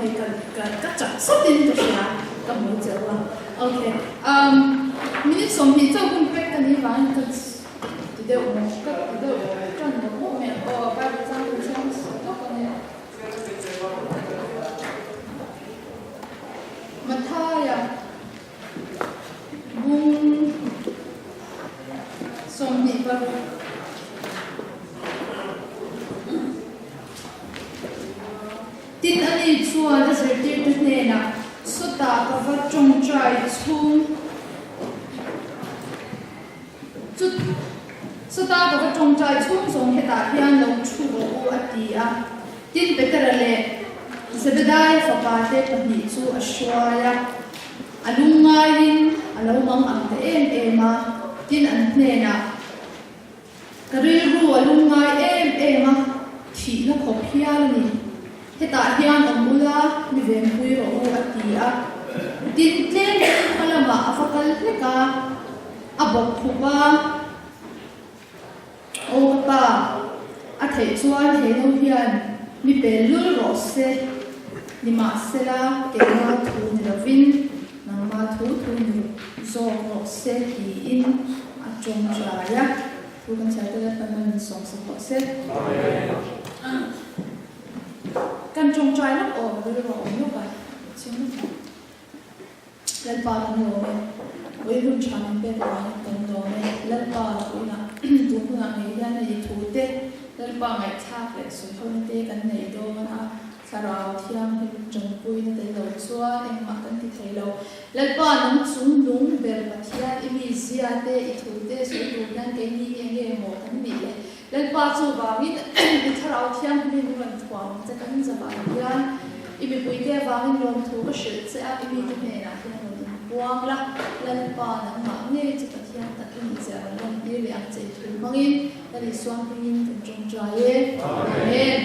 hei ka ka ka chak sawtin ka hria ka hmu che u a. Ok um minute 20 chauh hun pek ka nih vangin ka ti deuh maw ka ti deuh tan mawp mawp mai ang aw Bible chang kan chhiar hmasa lawk ang e. Mathaia bung 26. Tin, ani chuan a zirtirte hnenah, Sawtah ka va tawngtai chhung chu sawtah ka va tawngtai chhung zawng hetah hian lo thu rawh u, a ti a. Tin, Petera leh Zebedaia fapate pahnih chu a hruai a, a lungngaiin a lo mang ang ta em em a. Tin, an hnenah, Ka rilru a lungngai em em a, thihna khawp hial a ni. Hetah hian awm ula, mi venpui rawh u, a ti a. Tin, tlemin hma lamah a va kal hlek a, a bawk khup a. Aw ka pa, a theih chuan he no hian mi pel lul rawh se, nimahsela keima thu ni lovin nangma thu thu ni zawk rawh se tiin a tawngtai a. Thu kan chhiar te Lalpan man min sawmsak rawh se. Kan tawngtai lawk aw, rilru a awm lawk a, chhung lawk a. Lalpa kan lawm e. Ui hun tha min pek avangin kan lawm e. Lalpa puiinah tun hunah ngei hian hei thu te Lalpa ngaihthlak leh sawihawnna te kan nei dawn a, Thlarau Thianghlim tanpuina tel lo chuan engmah kan ti thei lo. Lalpa nang chung nung ber Pathian i mi zia te i thu te sawi tur hian keini hi enge maw kan nih le? Lalpa chu vangin i Thlarau Thianghlim in rawn thuam ang che kan zavai hian i mipuite avangin lawmthu ka hrilh che a, i mite hnenah hian rawn inpuang la, Lalpa nangmah ngei chu Pathian tak i nih zia rawn lantir leh ang che i thu hmangin Lal Isua hmingin kan tawngtai e. Amen.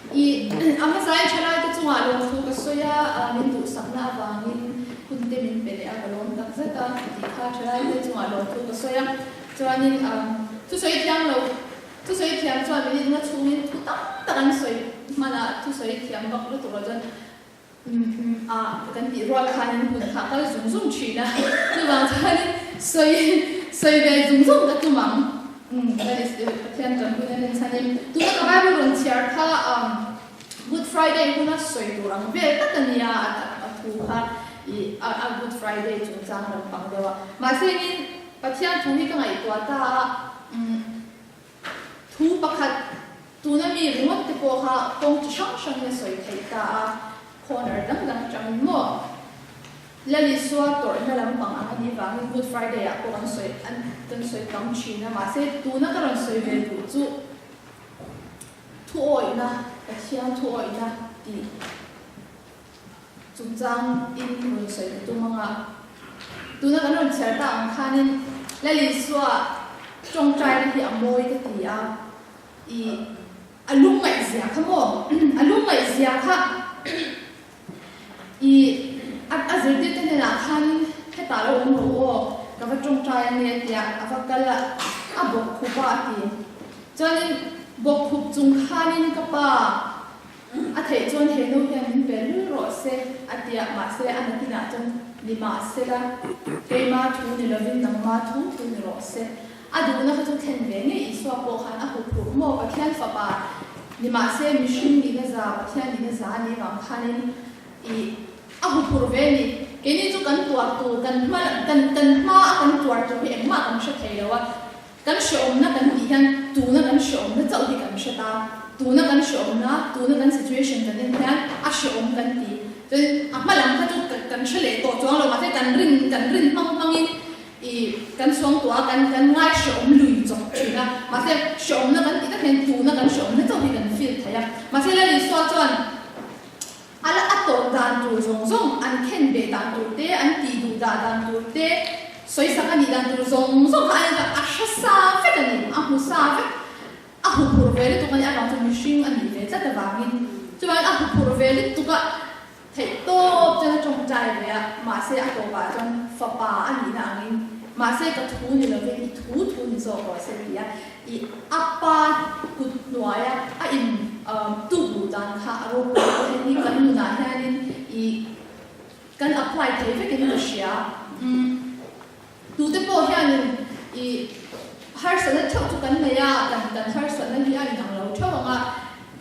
I a hmasain thalaite chungah lawmthu ka sawi a, min duhsakna avangin hunte min pe leh a, ka lawm tak zet a tih kha thalaite chungah lawmthu ka sawi a. Chuanin thusawi thiam lo, thusawi thiam chuan minute nga chhungin thu tam tak an sawi hman a, thusawi thiam vak lutuk lo chuan umm umm a kan tih rual khanin hun kha a kal zung zung thin a, chuvang chuanin sawi sawi ve zung zung ka tum ang. Umm Pathian kan hun a rin chhanin tuna ka Bible rawn chhiar kha Good Friday huna sawi tur ang vel tak a nia a thu kha ih a Good Friday chungchang lampang deuh a, mahse in Pathian thu hi ka ngaihtuah ta a, thu pakhat tuna mi ringawt te pawh kha kawng chi hrang hrangin a sawi theih ta a, corner dang dang atangin maw Lal Isua tawrhna lampang ang a nih vangin Good Friday ah pawh kan sawi an kan sawi tam thin a, mahse tuna ka rawn sawi ve duh chu thuawihna, Pathian thuawihna tih Chungchang in rawn sawi ka tum anga, tuna kan rawn chhiar tak ang khanin Lal Isua tawngtaina hi a mawi ka ti a, i a lungngaih zia kha maw, a lungngaih zia kha i a zirtirte hnenah khanin hetah lo awm rawh u aw, ka va tawngtai a nia tia a va kal a, a bawk khup a a ti. Chuanin bawk khup chung khanin ka pa, A theih chuan he nu hian min pe lul rawh se, a ti a, mahse a nakinah chuan ni mahsela keima thu ni lovin nangma thu thu ni rawh se. A duhna kha chu thlen ve ngei Isua pawh khan a huphurh maw? Pathian fapa ni mahse mihring nihna za, Pathian nihna za a nih vang khanin i a huphurh ve a ni. Keini chu kan tuar tur, kan hma kan kan hma a kan tuar tur hi engmah kan hre thei lo a. Kan hreawmna kan tih hian tuna kan hreawmna chauh hi kan hre ta. Tuna kan hreawmna, tuna kan situation kan en hian a hreawm kan ti. Chuan a hma lam kha chu kan hre leh tawh chuang lo, mahse kan rin kan rin hmang hmangin i kan chhuang tuah a, kan kan ngai hreawm lui chawp thin a. Mahse hreawmna kan tih tak hian tuna kan hreawmna chauh hi kan feel thei a. Mahse Lal Isua chuan a la a tawrh dan tur zawng zawng, an khen beh dan tur te, an tih duh dah dan tur te, sawisak a nih dan tur zawng zawng kha a en chuan a hre sa vek a ni, a hmu sa vek, a huphurh ve lutuk a ni, avang chuan mihring a nih ve tlat avangin chuan a huphurh ve lutuk a, theih tawp chuan a tawngtai ve a, mahse a tawpah chuan fapa a nihna angin mahse ka thu ni lovin i thu thu ni zawk rawh se ti a, I a pa kut hnuaia a in tuk duh dan kha a ropui a, hei hi kan apply thei vekin ka hria. Umm tute pawh hianin i harsatna theuh chu kan nei a, kan kan harsatna hi a inang lo theuh ang a,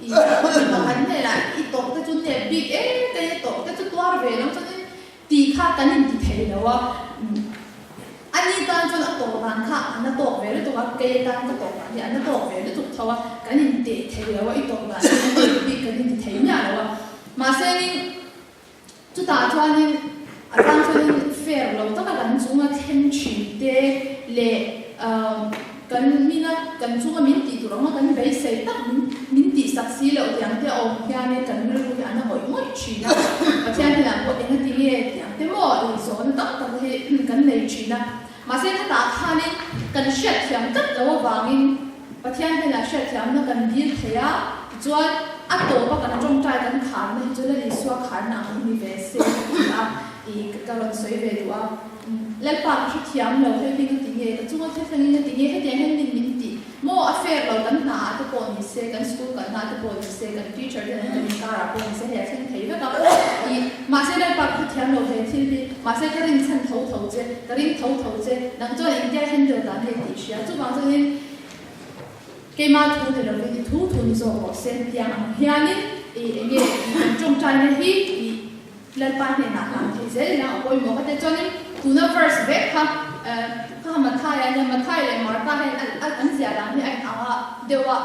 i pakhat hnenah i tawh te chu nep bik em te, i tawh te chu tuar ve lo chuanin Tih kha kan inti thei lo a, ani tan chuan a tawk dan kha a na tawk ve lutuk a, kei atan ka tawk dan hi a na tawk ve lutuk tho a, kan inteh thei lo a, i tawk dan hi a tawk bik kan inti thei miah lo a. Mahsenin chutah chuanin a tan chuanin fair lo taka kan chunga thleng thin te leh Kan mina kan chunga min tih tur anga kan beisei tak min min tih sak si loh tih ang te a awm hianin kan rilru hi a na ngawih ngawih thin a, Pathian hnenah pawh eng a ti nge tih ang te maw inzawhna tam tak hi kan nei thin a. Mahse khatah khanin kan hriatthiam tlat lo avangin Pathian hnenah hriatthiamna kan dil thei a, tichuan a tawpa kan tawngtai kan kharna hi chu Lal Isua kharna ang hi ni ve se ka ti a, ih ka rawn sawi ve duh a. Lalpa ka hrethiam lo, hei hi ka ti nge, ka chunga thleng in ka ti nge, hetiang hian min min ti maw, a fair lo, kan hna ah te pawh ni se, kan school kal hna te pawh ni se, kan teacher te nen kan inkar ah pawh ni se, hei a thleng thei vek a, ih mahse Lalpa ka hrethiam lo he thil hi, mahse ka rin chhan tho tho che, ka ring tho tho che, nang chuan engtia handle dan hei tih hria, chuvang chuanin keima thu ni lovin i thu thu ni zawk rawh se, tiang ang hianin ih enge kan tawngtaina hi ih. Lalpa hnenah hlan thei zel ila a pawimawh ka ti. Chuanin tuna verse vek kha kha Matthai a nia, Matthai leh Marka hian an ziah dan hi a inang a deuh a,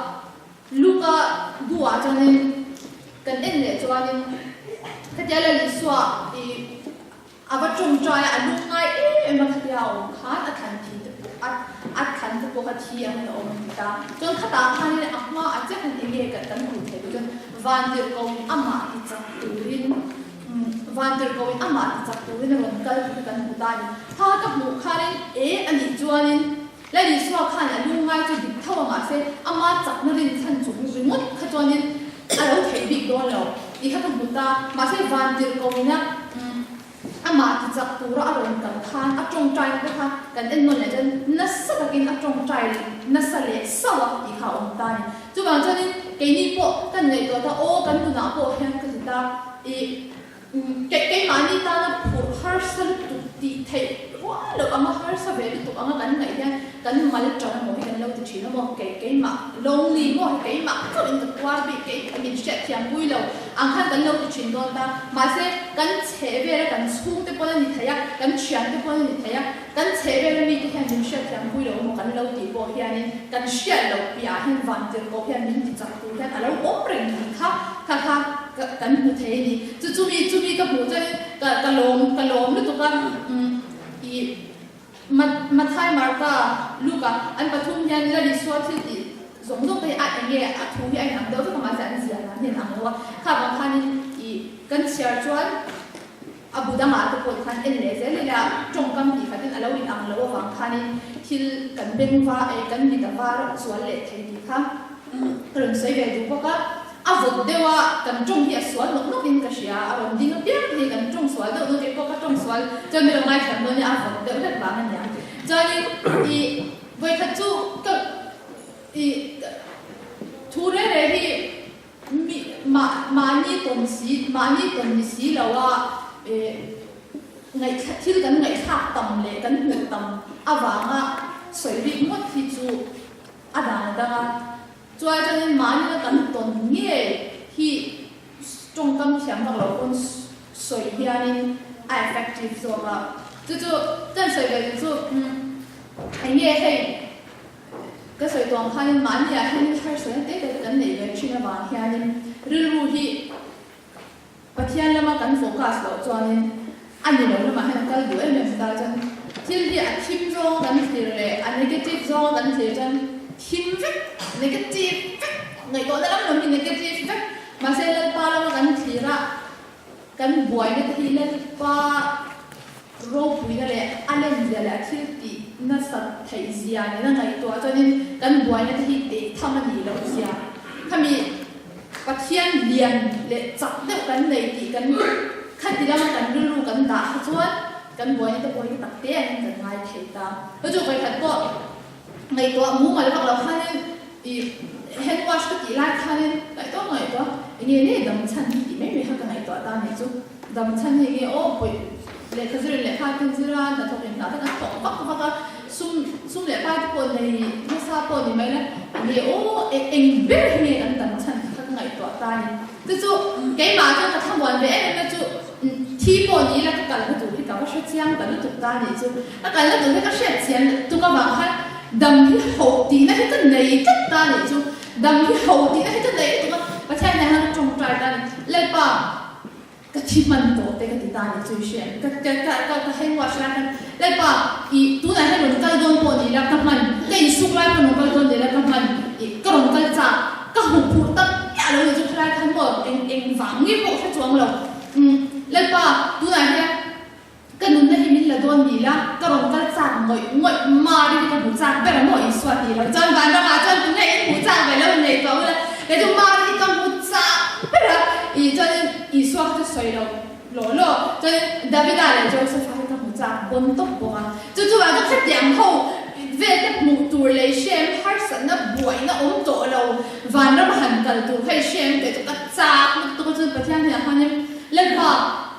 Luka duhah chuanin kan en leh chuanin khatia Lal Isua i a va tawngtai a, a lungngai em em a khatia a awm khan a thlan thi te pawh a thlan te pawh kha thi angin a awm a ti ta. Chuan khatah khanin a hma a chiah khan enge kan hmuh theih loh chuan Vantirhkoin amah ti chak turin Vantirhkoin amah ti chak turin a rawn kal tih kha kan hmu ta a ni. Kha ka hmuh khanin e a nih chuanin Lal Isua khan a lungngai chu dik tho a mahse ama chakna rinchhan chung ringawt kha chuanin a lo theih bik dawn lo tih kha ka hmu ta. Mahse Vantirhkoina Amah ti chak tura a rawn kal khan a tawngtai te kha kan en nawn leh chuan nasa takin a tawngtai nasa leh sauh a tih kha a awm ta a ni. Chuvang chuanin keini pawh kan ngaihtuah ta aw kan nunah pawh hian ka ti ta ih keimahni tana phurh harsa lutuk tih theih rual loh anga harsa ve lutuk anga kan ngaih hian kan mal tan amaw hi kan lo ti thin amaw kei keimah lonely maw hi keimah chauhin ka tuar bik kei min hriatthiam pui lo ang khan kan lo ti thin dawn ta mahse kan chheh vela kan chhungte pawn a ni thei a kan thiante pawn a ni thei a kan chheh vela mite hian min hriatthiam pui lo amaw kan lo tih pawh hianin kan hriat loh piah ah hian vantir pawh hian min ti chak tur hian a lo awm reng tih kha kha kha kan hmu thei a ni chu chumi chumi ka hmuh chuanin ka ka lawm ka lawm lutuk a umm ih Mathai, Marka, Luka an pathum hian Lal Isua thil tih zawng zawng te hi a eng nge a thu hi a inang deuh vek a mahse an ziah dan hi an ang lo a, kha vang khanin ih kan chhiar chuan a bu dangah te pawh khan en leh zel ila tawngkam tih khatin a lo inang lo avang khanin thil kan beng va eh kan mit a var zual leh thei tih kha ka rawn sawi ve duh bawk a. A vawt deuh a, kan tawng hi a sual nawk nawk in ka hria, a rawn ding apiang hi kan tawng sual deuh deuh kei pawh ka tawng sual chuan min lo ngaithiam dawn nia a vawt deuh hlek vang a nia. Chuanin ih vawikhat chu ka ih thu reng reng hi mi mah mahni tawn si mahni tawn ni si lo a ih ngaihthla thil kan ngaihthlak tam leh kan hmuh tam avanga sawi rik ngawt hi chu a dang a dang a. Chuai chuanin mahni na kan tawn ngei hi tawngkam thiam vak lo pawn sawi hianin a effective zawk a. Chu chu kan sawi ve duh chu eng nge hei ka sawi tawng khanin mahni ah hianin harsatna te te kan neih ve thin avang hianin rilru hi Pathian lama kan focus loh chuanin a ni lo lamah hian a kal duh em em ta chuan thil hi a thim zawng kan thlir leh a negative zawng kan thlir chuan thim vek, negative vek, ngaihtuahna lam lam hi negative vek mahse Lalpa lama kan thlir a kan buaina te hi Lalpa ropuina leh a lenzia leh a thil tih nasat theih zia nena ngaihtuah chuanin kan buaina te hi teh tham a nih loh zia khami Pathian lian leh chak deuh kan nei tih kan khati lama kan rilru kan dah kha chuan kan buaina te pawh hi tak te angin kan ngai thei ta. Chu chu vawikhat pawh ngaihtuah mumal vak lo khanin ih hand wash ka tih lai khanin ngaihtuah ngaihtuah. Enge nge dam chhan hi tih mai mai kha ka ngaihtuah ta nih chu. Dam chhan hi enge aw pawih lehkha zir in lehkha ten zir a, hnathawk in hna te kan thawk vak vak a, sum sum leh pai te pawh nei nasa pawh ni mai la, enge aw eng ber hi nge kan dam chhan tih kha ka ngaihtuah ta ni. Chu chu keimah chuan ka thlamuan ve em em na chu thi pawh ni ila ka kalna tur hi ka va hre chiang ta lutuk ta nih chu. Ka kalna tur hi ka hriat chian tuk avang khan dam hi hoh tihna hi ka nei tlat ta nih chu. Dam hi hoh tihna hi ka nei lutuk a, Pathian hian ka tawngtai ta ni. Lalpa ka thi hman tawh te ka ti ta nih chu i hria em? Ka ka ka ka ka heng wash lai khan Lalpa i tunah hian rawn kal dawn pawh ni ila ka hman, ka insuk lai pawh rawn kal dawn ni ila ka hman, i ka rawn kal chak, ka huh phurh tak miah lo nih chu khalai khan maw eng eng vang nge pawh hre chuang lo. Umm Lalpa tunah hian Ka nunna hi min la dawn ni la, ka rawn kal chak ngawih ngawih Mari hi ka hmu chak ber a maw Isua tih loh chuan van ramah chuan tunge in hmuh chak ve lo nei tawh ula, kei chu Mari hi ka hmu chak ber a, ih chuanin Isua kha chu sawi lo law law, chuanin Davida leh Joseph-a hi ka hmu chak bawn tawp bawk a, chu chuvang chu khatiang ho vel te hmuh tur lei hrem harsatna buaina awm tawh lo van rama han kal tur kha i hrem kei chu ka chak lutuk a chuan Pathian hnenah khanin Lalpa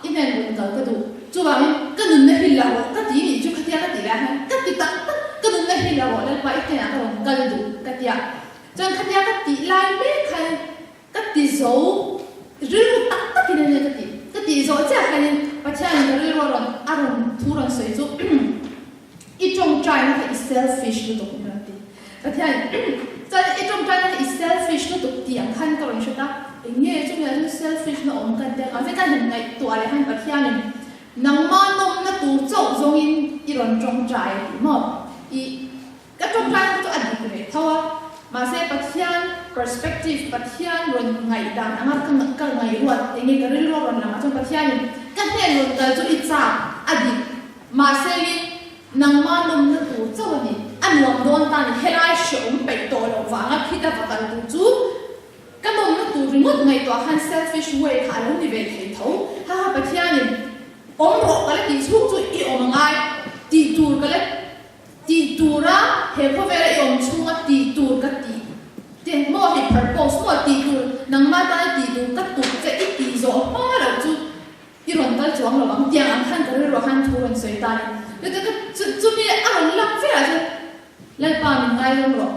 I hnen rawn kal ka duh. Chuvangin ka nunna hi la rawh ka ti nih chu khatia ka tih lai hian ka ti tak tak, ka nunna hi la rawh Lalpa i hnenah ka rawn kal duh ka tia. Chuan khatia ka tih lai mek khan ka ti zo rilru tak takin a nia ka ti. Ka tih zawh chiah khanin Pathianin ka rilru a rawn a rawn thu rawn sawi chu I tawngtaina kha i selfish lutuk a rawn ti. Pathian chuan i tawngtaina kha i selfish lutuk tih ang khan ka rawn hre ta. Eng nge chumi ah chuan selfish na awm kan tel ang che ka han ngaihtuah leh khan Pathianin nangma nawmna tur chauh zawngin i rawn tawngtai a ti maw? I ka tawngtaina kha chu a dik reh tho a, mahse Pathian perspective, Pathian rawn ngaihdan anga ka ka ngaihruat eng nge ka rilru a rawn lang ah chuan Pathianin ka hnen rawn kal chu i chak a dik Mahsengin, nangma nawmna tur chauh a ni. A nuam dawn ta ni, helai hreawm peih tawh loh vanga khita va kal tur chu ka nawmna tur ringawt ngaihtuah khan selfish way kha a lo ni ve thei tho. Haha Pathianin awm rawh ka la tih chhung chu i awm angai tih tur ka la tih tura he khawvela i awm chhunga tih tur ka tih te maw hei purpose maw tih tur nangma tana tih tur ka tuk che i tih zawh hma loh chu I rawn kal chuang lo ang tiang ang khan ka rilruah khan thu rawn sawi ta ni. Chute ka chu chumi a rawn lang velah chuan Lalpa min ngaidam rawh.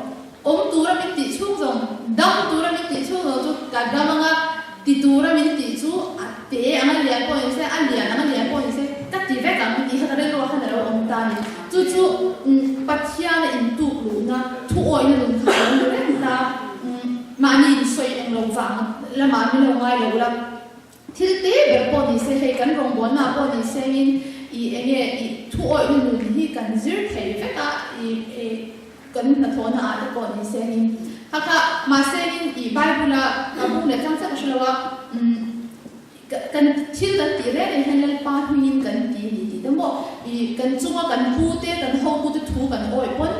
Awm tura min tih chhung zawng, dam tura min tih chhung zawng chu ka dam anga ti tura min tih chu a te ang a lian pawh ni se, a lian ang a lian pawh ni se ka ti vek ang tih kha ka rilruah khan a lo awm ta ni. Chu chu Pathiana intuk luhna thu awihna nun kha a lo ni reng ta. Mahni insawi eng lo vang lamah min lo ngai lo la. Thil te ber pawh ni se, hei kan rawngbawlna pawh ni sengin i enge i thu awihna nun hi kan zir thei vek a, i i kan hnathawhna ah te pawh ni sengin kha kha mahsengin i Bible a ka bung leh chang chiah ka hre lo a, umm kan thil kan tih reng reng hian Lalpa hmingin kan ti a ni tih te maw i kan chunga kan pu te kan hotu te thu kan awih pawn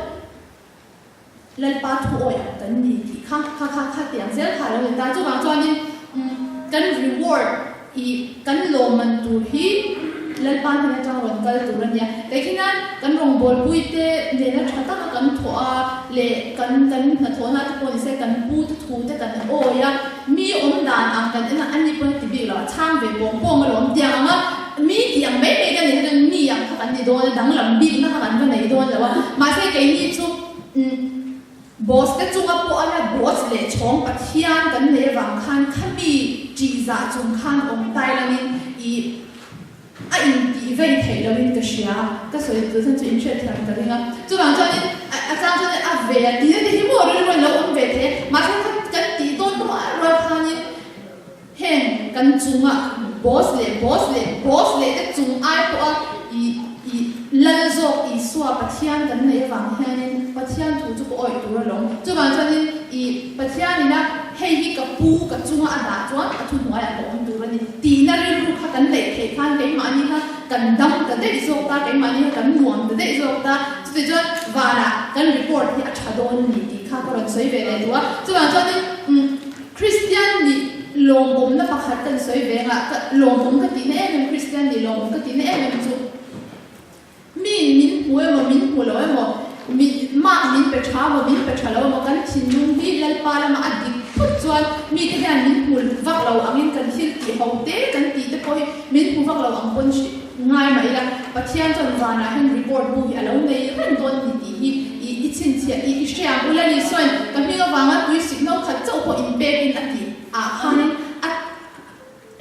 Lalpa thu awih ang kan ni tih kha kha kha kha tiang zel kha a lo ni ta. Chuvang chuanin kan reward i kan lawmman tur hi Lalpa hnen atang rawn kal tur a nia. Kei khi nan kan rawngbawlpui te nena tha taka kan thawh a leh kan kan hnathawhna te pawh ni se kan pu te thu te kan awi a, mi awm dan ang kan en a, ani pawn a ti bik lo a, chhang ve pawng pawng alawm tiang ang a, mi tih ang mai mai ka ni kha chuan mi ang kha kan ni dawn a, danglam bikna kha kan va nei dawn lo a, mahse keini chu Boss te chunga pawh a la boss leh chhawng Pathian kan nei avang khan khami ṭih zah chung khan awm tai langin i a intih vei theih loin ka hria. Ka sawi duh chuan chu inhriatthiam ka ring a. Chuvang chuanin a chang chuanin a ve a tih na te hi maw rilru in lo awm ve thei a. Mahse kha kan tih dawn rual rual khanin heng kan chunga boss leh boss leh boss leh te chung ai pawha i i lal zawk Isua Pathian kan neih avang hianin Pathian thu chu ka awih tur alawm. Chuvang chuanin i Pathianina hei hi ka pu ka chunga a dah chuan a thuhnuaiah ka awm tur a ni tihna rilru kha kan neih theih khan keimahni kha kan dam ta daih zawk ta, keimahni kha kan nuam ta daih zawk ta. Chutih chuan vanah kan report hi a tha dawn a ni tih kha ka rawn sawi ve leh duh a. Chuvang chuanin Kristian nih lawmawmna pakhat kan sawi ve anga ka lawmawm ka tihna em em Kristian nih lawmawm ka tihna em em chu Miin min hmu emaw min hmu lo emaw, mi mak min pe tha emaw min pe tha lo emaw kan thinlung hi Lalpa lama a dik phut chuan. chuan mite hian min hmu vak lo angin kan thil tih ho te kan tih te pawh hi min hmu vak lo ang pawn hri ngai mah ila Pathian chuan vanah hian record bu hi a lo nei reng dawn a ni tih hi i i chhinchhiah i i hre ang. Ula ni sawn ka hming avanga tui sik no khat chauh pawh inpekin a tih ah khanin a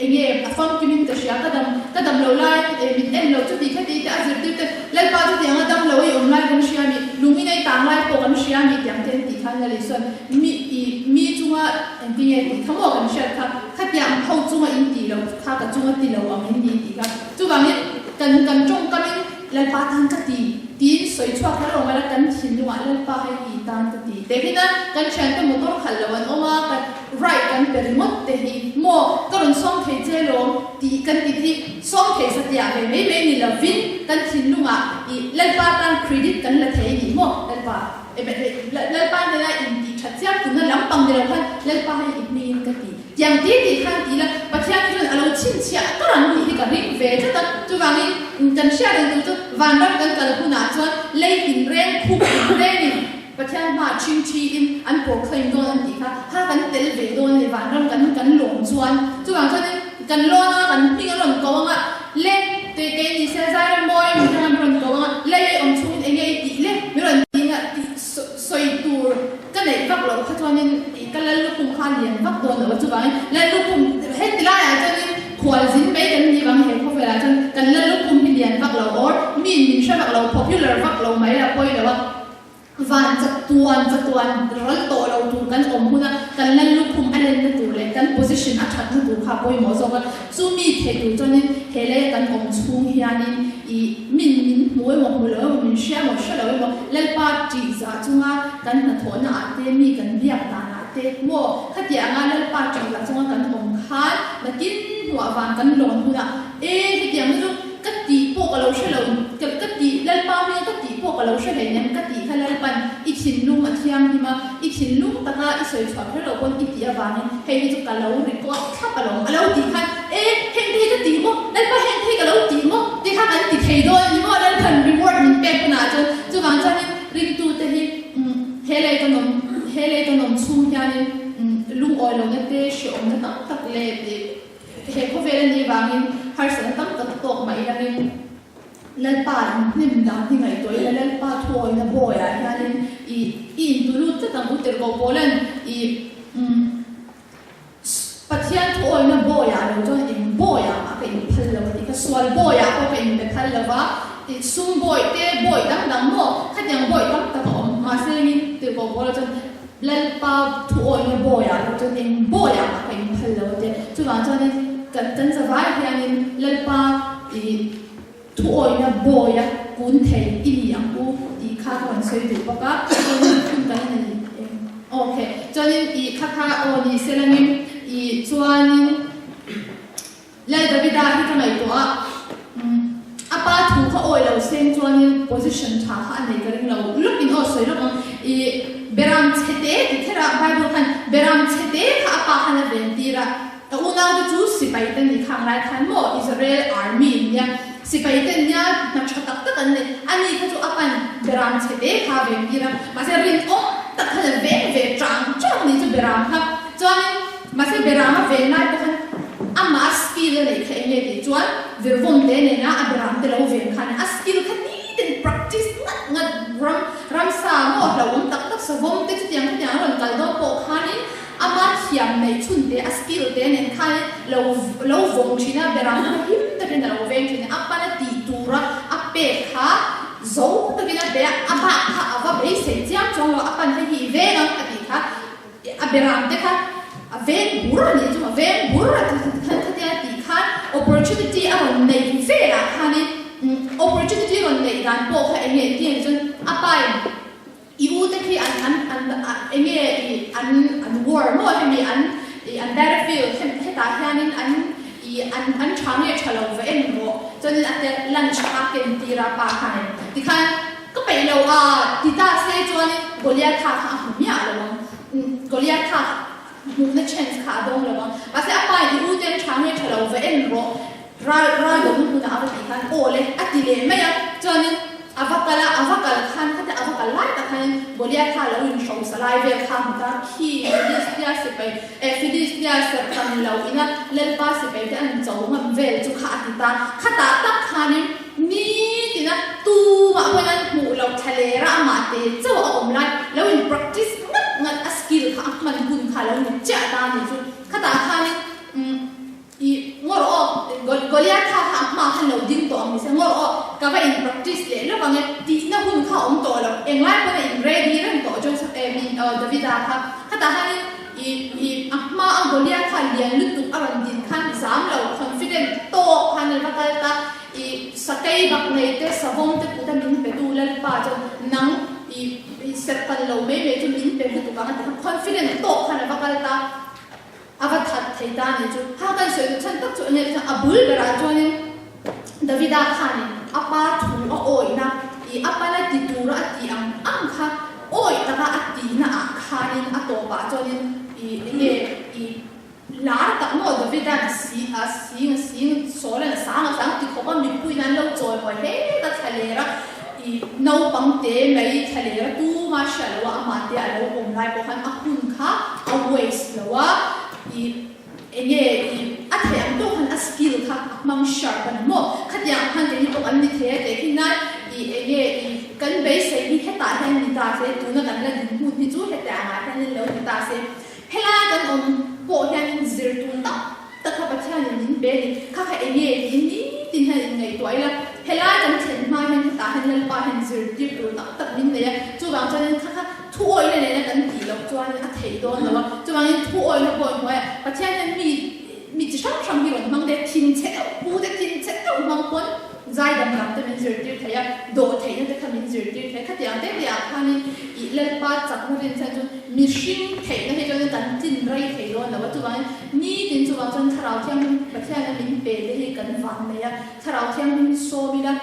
Enge a famkimin ka hria, ka dam ka dam lo lai e min en lo chuti khati te a zirtir te Lalpa chutianga dam lo i awm lai kan hria mi, lung inei tang lai pawh kan hria mi tiang te an tih khan Lal Isuan mi i mi chunga engtinge tih kha maw kan hriat kha khatiang ho chunga in tih lo kha ka chunga ti lo ang in ni tih kha chuvangin kan kan tawngkamin Lalpa tan ka ti tiin sawi chhuak kher lo mai la kan thinlungah Lalpa hei i tan ka ti te khin a kan thiante motor khalh lo an awm a kan Right kan pe ringawt te hi maw ka rawn sawm thei che lawm tih kan ti hi sawm thei satliah ve mai mai ni lovin kan thinlungah i Lalpa tan credit kan la thei ni maw Lalpa Lalpa nena in tih that chiam tuna lampang ni lo khan Lalpa hei i hmingin ka ti tiang ti tih khan ti la Pathian hi chuan a lo chhinchhiah ka ran tih hi ka ring ve tlat a chuvangin kan hriat reng tur chu vanram kan kal hunah chuan lei tinreng khuk tinrengin Pathian hma ṭhing ṭhiin an proclaim dawn an tih kha, kha kan tel ve dawn a ni, vanram kan kan lawm chuan. Chuvang chuanin kan lawn anga kan hming an rawn ko anga, le tui kei ni se Zairam mawi min ram an rawn ko anga, lei ei awm chhungin enge i tih le min rawn ti anga tih sawi tur ka neih vak loh kha chuanin ih ka lal lukhum kha a lian vak dawn lo a, chuvangin lal lukhum heti laiah chuanin khualzin mai kan ni vang he khawvelah chuan kan lal lukhum hi lian vak lo or miin min hre vak lo, popular vak lo mai la pawi lo a. Van chatuan chatuan ral tawh lo tur kan awm hun a, kan lal lukhum a lenna tur leh kan position a thatna tur kha a pawimawh zawk a. Chumi thei tur chuanin he leia kan awm chhung hianin i min min hmu emaw hmu lo emaw min hria emaw hre lo emaw Lalpa ṭih zah chunga kan hnathawhna ah te mi kan biak dan ah te maw khatiang anga Lalpa ṭih zah chunga kan awm khan nakin hnuah van kan lawn hunah e hetiang hi chu Ka tih pawh ka lo hre lo, ka ka tih Lalpa hmel ka tih pawh ka lo hre hlei nem ka tih kha Lalpan i thinlung a thianghlim a, i thinlung taka i sawi chhuah kher lo pawn i tih avangin hei hi chu ka lo record thlap alawm a lo tih khan e heng te hi ka tih maw Lalpa heng te hi ka lo tih maw tih kha kan ti thei dawn a ni maw Lalpan reward min pek hunah chuan chuvang chuanin ringtute hi he lei ka nawm he lei ka nawm chhung hianin lungawi lohna te hrehawmna tam tak leh He khawvel a nih vangin harsatna tam tak tawk mah ilangin Lalpa inhnem dan hi ngaihtuah ila Lalpa thuawina bawiah hianin i i intulut tlat ang u tirhkoh Paulan i umm Pathian thuawina bawiah lo chuan eng bawiah mah ka inphal lo a tih kha sual bawiah pawh ka inpe phal lo va i sum bawi te bawi dang dang maw khatiang bawi tam tak a awm mahse engin tirhkoh Paula chuan Lalpa thuawina bawiah lo chuan eng bawiah mah ka inphal lo a tia. Chuvang chuanin kan kan zavai hianin Lalpa i thuawina bawia kun thei i ni ang u tih kha ka rawn sawi duh bawk a. Chuanin hun kan in a ni em? Ok. Chuanin i kha kha aw ni se langin i chuanin Lal Davida hi ka ngaihtuah a, a pa thu kha awi lo seng chuanin position tha kha a nei ka ring lo lawkin aw sawi lawk ang. I Beram chhete ti kher a, Bible khan Beram chhete kha a pa khan a ven tir a, a unaute chu sipai te ni khang lai khan maw Israel army nia sipai te nia hna tha tak tak an nei, ani kha chu a pan Beram chhete kha a ven tir a, mahse rinawm tak khan a veng ve chang chang ni chu Beram kha chuanin mahse Beram a ven lai pawh khan Amah a skill a neih kha eng nge tih chuan virvawm te nena a beram te lo ven khan a skill kha nitin practice ngat ngat ram ramsa maw hlauhawm tak tak savawm te chutiang chutiang a rawn kal dawn pawh khanin ama thiam neih chhun te a skill te nen khanin lo lo vawm thin a beram kha him takin a lo veng thin a a pana tih tura a pek kha zo takin a pe a a bak kha a va beisei chiang chuang lo a pan hei hi i veng ang a tih kha A beram te kha a veng bur a nih chu, a veng bur a khan khatia tih khan opportunity a rawn neih velah khanin opportunity rawn neih dan pawh kha eng nge tih ang chuan a pain i u te khi an an an eng nge i an an war maw hemi an i an battlefield hetah hianin an i an an tha nge tha lo va en rawh chuanin a te lunch kha ken tir a pa khanin tikhan Ka peih lo a, ti ta se chuanin Goliath kha kha a hmu miah lo ang. Goliath kha hmuhna chance kha a dawng lo ang. Mahse a pa in i u ten tha nge tha lo va en rawh, ral ral dawhna hmunah a va tih khan aw le a ti leh mai a. Chuanin a va kal a, a va kal khan khatia a va kal lai tak khanin Goliath kha lo inhrosa lai vel kha a hmu ta, khi Philistia sipai e. Philistia serhtan lo ina Lalpa sipai te an cho ngam vel chu kha a ti ta. Khatah tak khanin nitina tumah pawhin an hmuh loh thlalera amah te chauh a awm lai lo in practice ngat ngat a skill kha a hman hun kha lo ni chiah ta a nih chu. Khatah khanin umm. I ngawr aw, Goliath kha kha a hma khan lo ding tawh ang ni se, ngawr aw, ka va in practice leh lawk ang e, tihna hun kha a awm tawh lo, englai pawn a in ready reng tawh Joseph eh min Davida kha, khatah khanin i i a hma a Goliath kha lian lutuk a rawn din khan zam lo, confident tawk khan a va kal ta, i sakei bak nei te savawm te kut a min pe tu Lalpa chuan nang i i serhtan lo mai mai chu min pe lutuk ang a ti kha, confident tawk khan a va kal ta. A va that thei ta nih chu. Ha kan sawi duh chhan tak chu enge chuan a bul berah chuanin Davida khanin a pa thu a awihna i a pana ti tura a tih ang ang kha awih taka a tihna ah khanin a tawpah chuanin i enge i lar tak maw Davida'n si a sing a sing Saula'n a sang a sang ti khawp a mipuiin an lo chawi hawi hle ta thla ler a i naupang te mai thla ler a tuma hriat loh a amah te a lo awm lai pawh khan a hun kha a waste lo a, i enge i a theih ang tawk khan a skill kha a hmang sharp a ni maw? Khatiang ang khan keini pawh kan ni thei a teh khi nan i enge i kan beisei hi hetah hian ni ta se tuna kan la dinhmun hi chu hetiang ah hian in lo ni ta se helai kan awm pawh hian in zir tur tak tak kha Pathianin min pe a ni. Kha kha enge tiin nitin hian in ngaihtuah ila helai kan thlen hma hian hetah hian Lalpa hian zirtir tur tak tak min nei a, chuvang chuanin kha kha Thu awihna nena kan tih loh chuanin a theih dawn lo a, chuvangin thu awihna pawh hnuaiah Pathian hian mi mi chi hrang hrang hi rawn hmang te, thinchhe deuh pu te, thinchhe deuh hmang pawn zaidam lam te min zirtir thei a, dawh theihna te kha min zirtir thei a. Khatiang te te ah khanin ih Lalpa chakna rin chhan chu mihring theihna hi chuanin kan tlin rei thei dawn lo a, chuvangin nitin chuvang chuan Thlarau Thianghlim Pathiana min pe te hi kan vang nei a, Thlarau Thianghlim sawm ila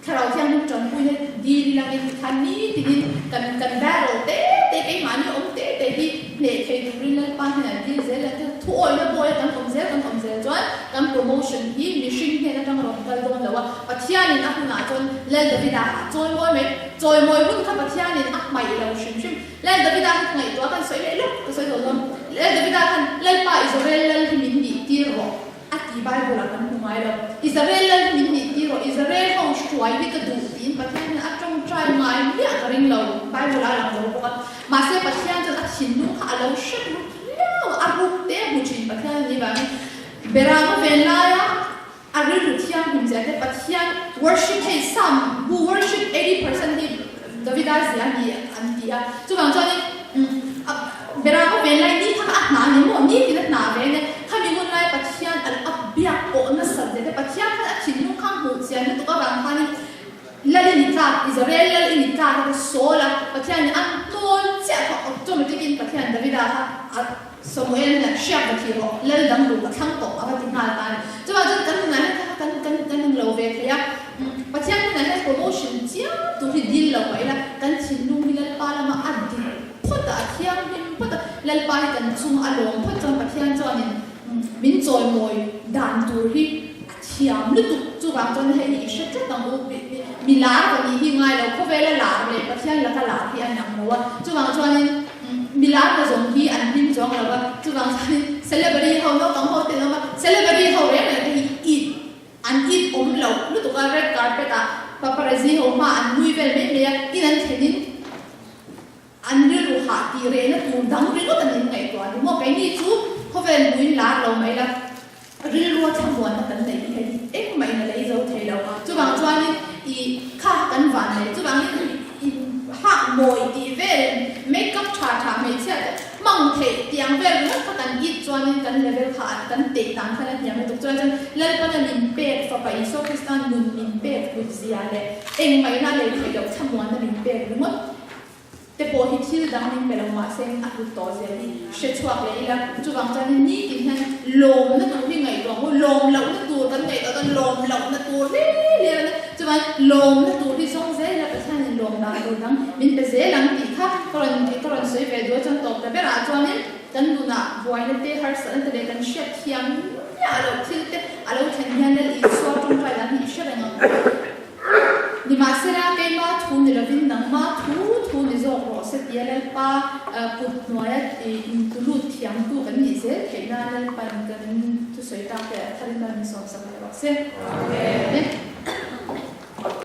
Thlarau Thianghlim tanpuina dil ilangin tikhan nitinin kan kan battle te te keimahni awm te te hi hneh thei turin Lalpa hian an dil zel a, thu awihna bawia kan awm zel kan awm zel chuan kan promotion hi mihring hnen atang rawn kal dawn lo a, Pathianin a hunah chuan Lal Davida kha a chawimawi mai, chawimawi hun kha Pathianin a hmaih lo hrim hrim. Lal Davida kha ka ngaihtuah khan sawi leh lawk ka sawi tawh dawn, Lal Davida khan Lalpa Israel lal hi min nih tir rawh. A ti Bible ah kan hmu ngai lo. Israel lal hi min nih tir rawh, Israel ho hruai hi ka duh tiin Pathian hian a tawngtai ngai miah ka ring lo, Bible ah a lang lo bawk a. Mahse Pathian chuan a thinlung kha a lo hrep ruk riau a, a ruk te a hmu thin Pathian a nih vangin Berama ven laia a rilru thianghlim zia te Pathian worship hei Psalm bu worship 80% hi Davida zia a ni an ti a. Chuvang chuanin Berama ven lai ni kha kha a hna a ni maw? Nitin a hna ve ania. Khami hun lai Pathian a a biak pawh nasat ve te. Pathian khan a thinlung kha hmuh chian lutuk avang khanin Lal i ni tlak, Israel Lal i ni tlak a ti sawl a. Pathianin a hnawl chiah kha automatic in Pathian Davida kha a Samuel hian hriak va thih rawh, Lal dang tur ka thlang tawh a va ti nghal ta a ni. Chuvang chuan kan nunah hian kha kha kan kan kan englo ve thei a. Pathian hunah hian promotion chiam tur hi dil lo mah ila kan thinlung hi Lalpa lama a dik phawt a, a thianghlim phawt a, Lalpa hi kan chung a lawm phawt chuan Pathian chuanin min chawimawi dan tur hi a thiam lutuk. Chuvang chuan hei hi i hre tlat ang u, mi lar ka nih hi ngai lo, khawvela lar leh Pathian laka lar hi a nang lo a, chuvang chuanin mi lar na zawng hi an hlim chuang lo a, chuvang chuanin celebrity ho naupang ho te an awm a, celebrity ho reng reng te hi it An it awm loh lutuk a, red carpet ah paparazzi ho hma an nui vel mai mai a, in an thlen in an rilru hah tih rehna tur dang ringawt an in ngaihtuah a ni maw? Keini chu khawvel hmuin lar lo mai la, rilrua thlamuanna kan neih hi hei engmah in a lei zo thei lo. Chuvang chuanin i kha kan van nei, chuvangin i hah mawi tih vel make up tha tha hmeichhia te hmang theih tiang vel ringawt kha kan it chuanin kan level kha an kan teh dan khan a hniam lutuk chuan chuan Lalpana min pek fapa Isua Krista nun min pek kut zia leh engmahina lei theih loh thlamuanna min pek ringawt te pawh hi thil dang min pe lo mahse a hlut tawh zel hi hre chhuak leh ila chuvang chuanin nitin hian lawmna tur hi ngaihtuah ang u lawm lohna tur kan ngaihtuah chuan lawm lohna tur hle hle a ni chuvangin lawmna tur hi zawng zel ila Pathianin lawm dan tur dang min pe zel ang tih kha ka rawn ka rawn sawi ve duh a chuan tawp ta berah chuanin kan nunah buaina te harsatna te leh kan hriat thiam miah loh thil te a lo thlen hian Lal Isua tawngtai dan hi i hre reng ang. Nimahsela, keima thu ni lovin nangma thu thu ni zawk rawh se tia Lalpa kut hnuaia intulut thiamtu kan nih zel. zel theih nan Lalpan kan thusawi tak te a tharin mal min sawmsak leh rawh se. Amen.